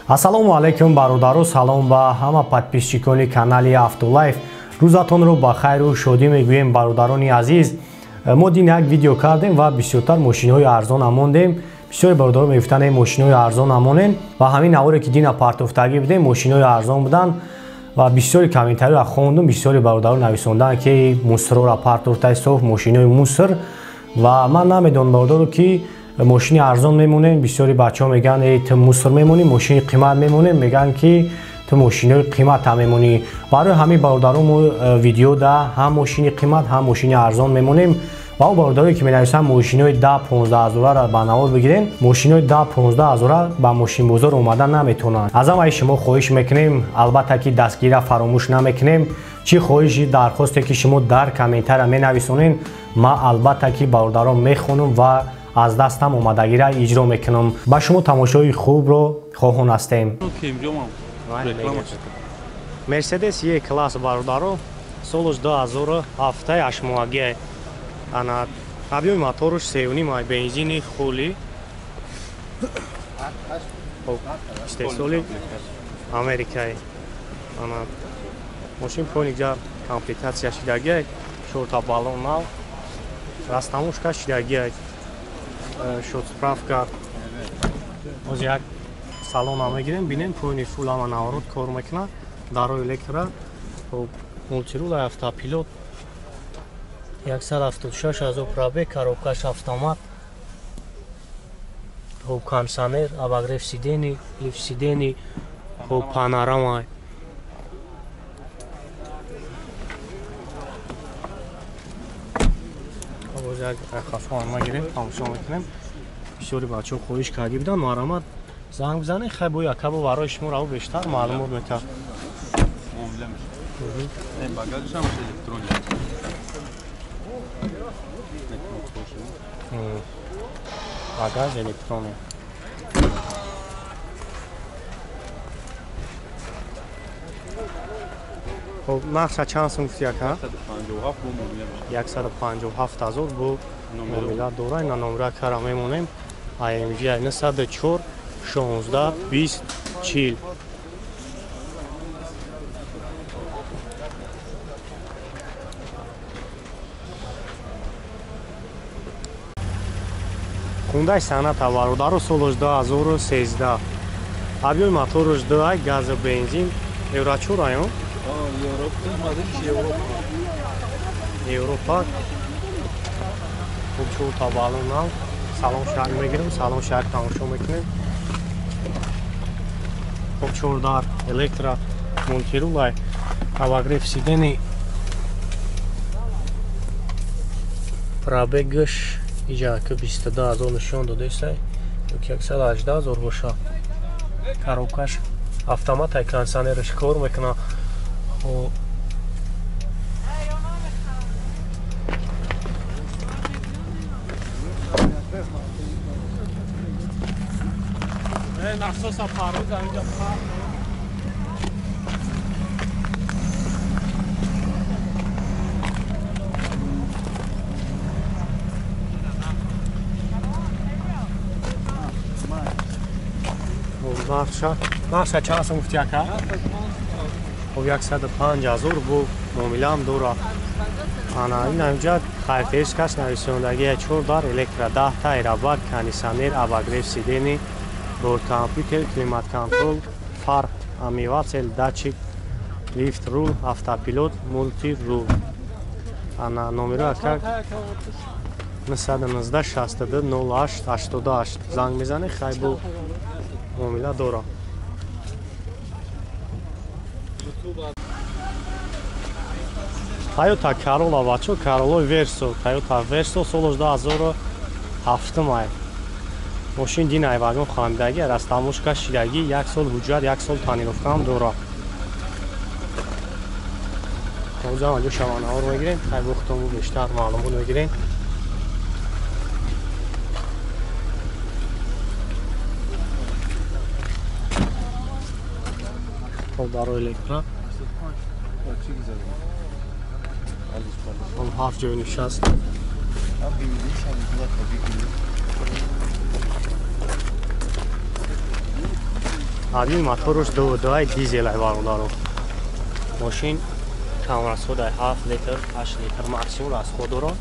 Ассалому алайкум бародаро, салом ба ҳама подписчикони канали Автолайф. Рӯзатонро ба хайру шодӣ мегӯем бародарони азиз. Мо дин як видео кардем ва бисёртар мошинҳои арзон амондем. Бисёри бародаро мегуфтанд эй мошинҳои арзон амонем ва ҳамин наворе ки дина партофтагӣ будем мошинҳои арзон буданд ва бисёри комментариҳоро хондум, бисёри бародаро нависонданд ки мусрора партофтай соф мошинҳои муср ва ман намедонам бародаро ки мошини арзон мемонем. Бисёри бачаҳо мегӯянд эй ту муср мемонӣ, мошини қимат мемонем, мегӯянд ки ту мошинои қимат ҳам мемонӣ. Барои ҳамин бародаро мо видеода ҳам мошини қимат ҳам мошини арзон мемонем ва он бародарое ки менависанд мошинои 10-15 ҳазораро ба навор бигирем, мошинои 10-15 ҳазора ба мошинбозор омада наметавонанд. Аз ҳамаи шумо хоҳиш мекунем, албатта ки дастгирира фаромӯш намекунем. Чӣ хоҳиши дархосте ки шумо дар комментария менависонед, ман албатта ки бародарон мехонам ва аз дастам омадагира иҷро мекунам. Ба шумо тамошои хубро хоҳон ҳастем. Мерседес Е класс бародаро, солаш 2007 ҳаштмоҳагӣ. Ана объёми моторуш 3.5 бензини хули. Истеҳсоли Америкаи. Ана мошин пониҷа комплектатсия шидагӣ, чорта баллон нав, растамушка шидагӣ, шот справка. Оз як салона мегирем, бинем поини фул ҳама наворот кор мекунад, дарои электро, мултирул, автопилот, 176 ҳазор пробег, коробкаш автомат, хоб кондиционер, обогрев сидений, лифт сидений, хоб панорама. Боз як хафо мегирем, тамошо мекунем. Бисёри бачаҳо хоҳиш карда буданд, марҳамат занг бизанед, хай бо якабо барои шумо раво бештар маълумот метавад. Багаж электронӣ. Хоб нархша чанд сум гуфти ака? 157 ҳазор бо муомила дора. Ина номера кара мемонем. AMG 904 16 20 40. Хундай Соната бародаро, солаш 2013. Объёми моторуш 2, газу бензин. Евро чор аю? Европа. Хуб чорта баллон нав. Салон шаҳр мегирем, салон шаҳр тамошо мекунем. Хуб чордар электро мултирулай, обогрев сидений, пробегаш иҷа ки 22 ҳазор нишон додесай, ёки 118 ҳазор боша. Коробкаш автомат, ай кондиционераш кор мекунад. Хоб нархша чанд сум гуфти ака? Хоб 105 ҳазор бо муомилаам дора. Ана ин ҳамҷа характеристикаш нависондагия: 4 дар электро, 10 та аэробак, кондиционер, обогрев сидений, борткомпютер, климат-контрол, фар, омыватель, датчик, лифт рул, автопилот, мултирул. Ана номеро ака 919 62 08 88 занг мезанед, хай бо муомила дора. Toyota Corolla бачо, Corolla Verso, Toyota Verso солаш 2007 ай. Мошин дин ай вагон хандагӣ, растамушка шидагӣ, як сол ҳуҷҷат, як сол тонировка ҳам дора. Ҳозир анҷо шаванаҳоро мегирем, хай бо худтон бештар маълумот мегирем. Хоб дарои электро. Ҳафт ҷой нишаст. Объёми мотораш 2.2 дизел ай бародаро. Мошин кам расход ай 7 литр, 8 литр максимум расход дорад.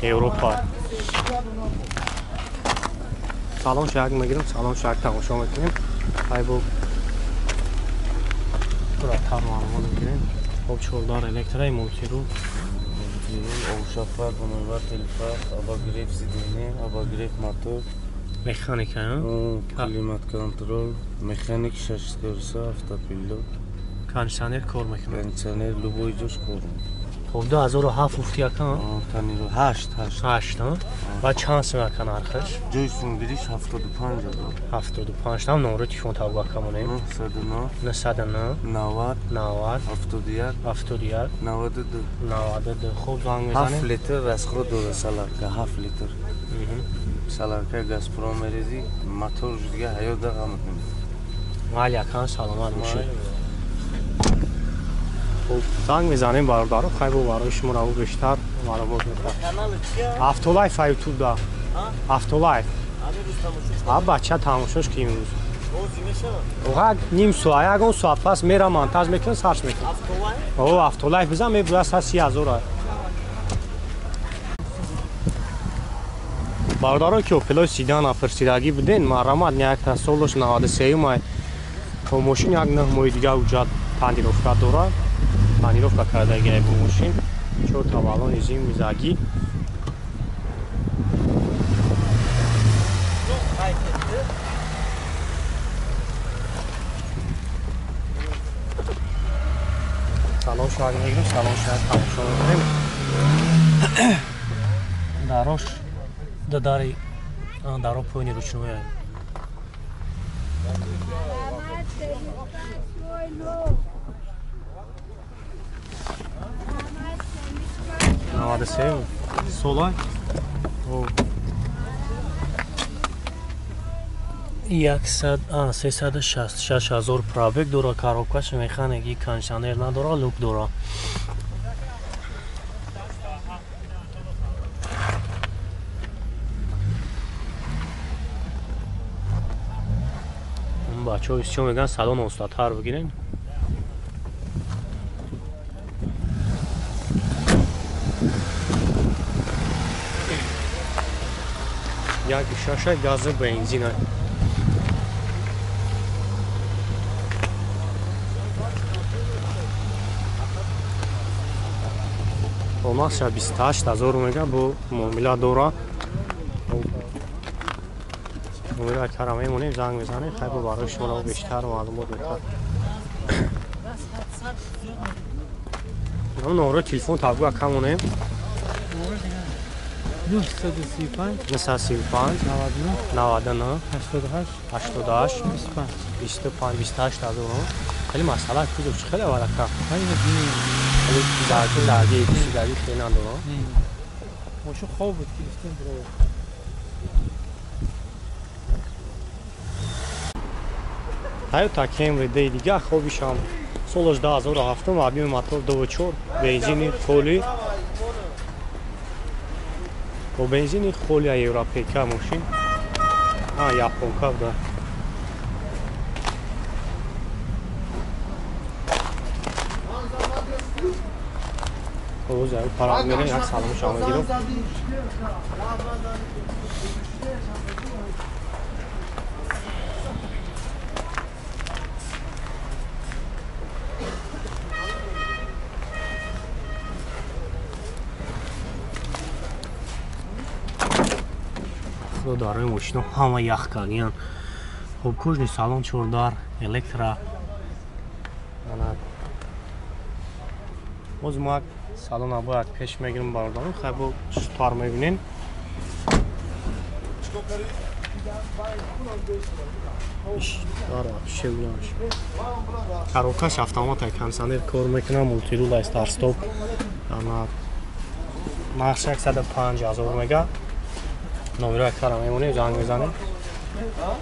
Европа. Салон шак мегирем, салон шак тамошо мекунем. Ай бо пурратар маълумот мегирем. Хоб 14 электрои мултирул. Овшафар, бунавар, телефар, обогрев сиденья, обогрев мотор. Механика, а? Климат контрол, механик 6 колеса, автопилот. Кондиционер кор мекунад. Кондиционер любой ҷош кор мекунад. Хоб 2007 гуфти ака? Танило 8 8. 8, а? Ва чанд сум ака нархаш? Ҷои сумгириш 75 ҳазор. 75 там номери телефон табу ака монем. 909 909 90 90 71 71 92 92. Хоб занг мезанем. 7 литр расход дора саларка, 7 литр. Саларка Газпром мерези, мотор дига ҳаёт да ғам мекунад. Вали ака саломат бошед. Хуб занг мезанем бародаро, хай бо барои шумо раву бештар маълумот медиҳам. Автолайф а ютуб да. Автолайф. А бача тамошош ки имрӯз. Оға ним соат, ягон соат пас мера монтаж мекунам, сарш мекунам. О, Автолайф бизан мебурад 130 ҳазор. Бародаро ки Опелои седан пурсидагӣ буден, марҳамат якта солаш 93 май. Бо мошин як 9 моҳи дига ҳуҷҷат тонировка дорад. Тонировка кардагиай бо мошин. 4 та баллони зимизагӣ. Салон шаг мегирем, салон шаг тамошо мекунем. Дарош дари даро поини ручной. Наваду се сола. 366 ҳазор пробег дора, коробкаш механики, кондиционер надора, люк дора. Бачаҳо чӣ мегӯянд, салон остатар бигирем. Як шаша газы бензина. Омаша 28 ҳазор мега бо муомила дора. Муомила кара мемонем, занг мезанем, хай бо барои шумо бештар маълумот медиҳад. Номери телефон табгу ака монем. 935 935 99 99 88 88 25 25 28 ҳазор. Хеле масъала кузов чӣ хеле варака. Хеле зарги писидаги хеле надора. Мошин хоб буд, гирифтем бро. Toyota Camry D дига хобишам солаш 2007, объёми мотор 2.4, бензини холи. Бо бензини холи европейка мошин. А, японка буда. Оз парад мерем, як салом шумо мегирам. Дарои мошино ҳама ях кардиян. Хоб кожни салон 4 электро. Боз мо як салона бояд пеш мегирем бародарон, хай бо сутар мебинем. Коробкаш автомат, кондиционер кор мекунад, мултирул аст, старт-стоп. Нархш 105 ҳазор мега. Номеро кара мемонем, занг мезанем.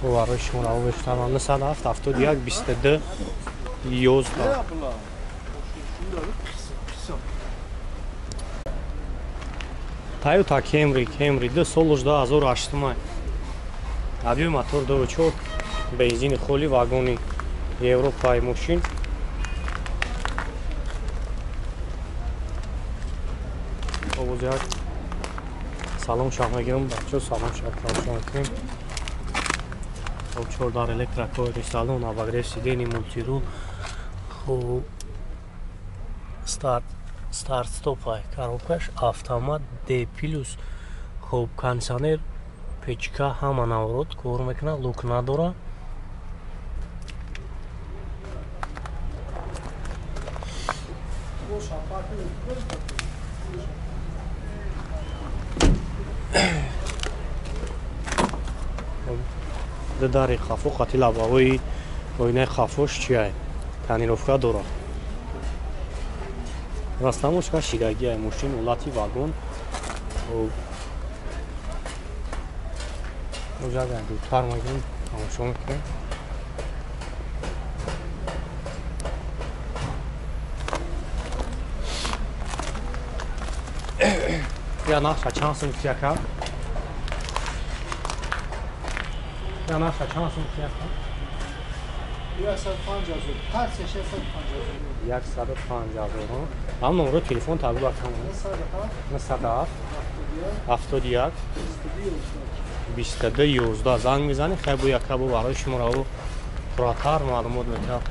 Бо барои шумо раво бештар 907 71 22 11. Toyota Camry, Camry 2 сол 2008 май. Объем мотор 2.4, бензини холи, вагони Европаи мошин. Обоз як салон шах мегирам, бачо салон шах тамошо мекунем. Хоб 4 дар электрокоили салон, обогрев сидений, мультирул. Хоб старт стопай, коробкаш автомат D+. Хоб кондиционер, печка ҳама наворот кор мекунад, лук надора. Ду дари хафо қати лабаҳои оинаи хафош чиай тонировка дорад. Растамошка шидагиай мошин улати вагон. Оҷага дуртар мегирем, тамошо мекунем. Я нарха чанд сум кияка? Я нарха чанд сум кияка? 150 0. Ҳар се 150 0. 150 0. Ам номро телефон табу рақам 907 71 22 11 занг мезанӣ, хай бо якабо барои шуморо пурратар маълумот метиҳад.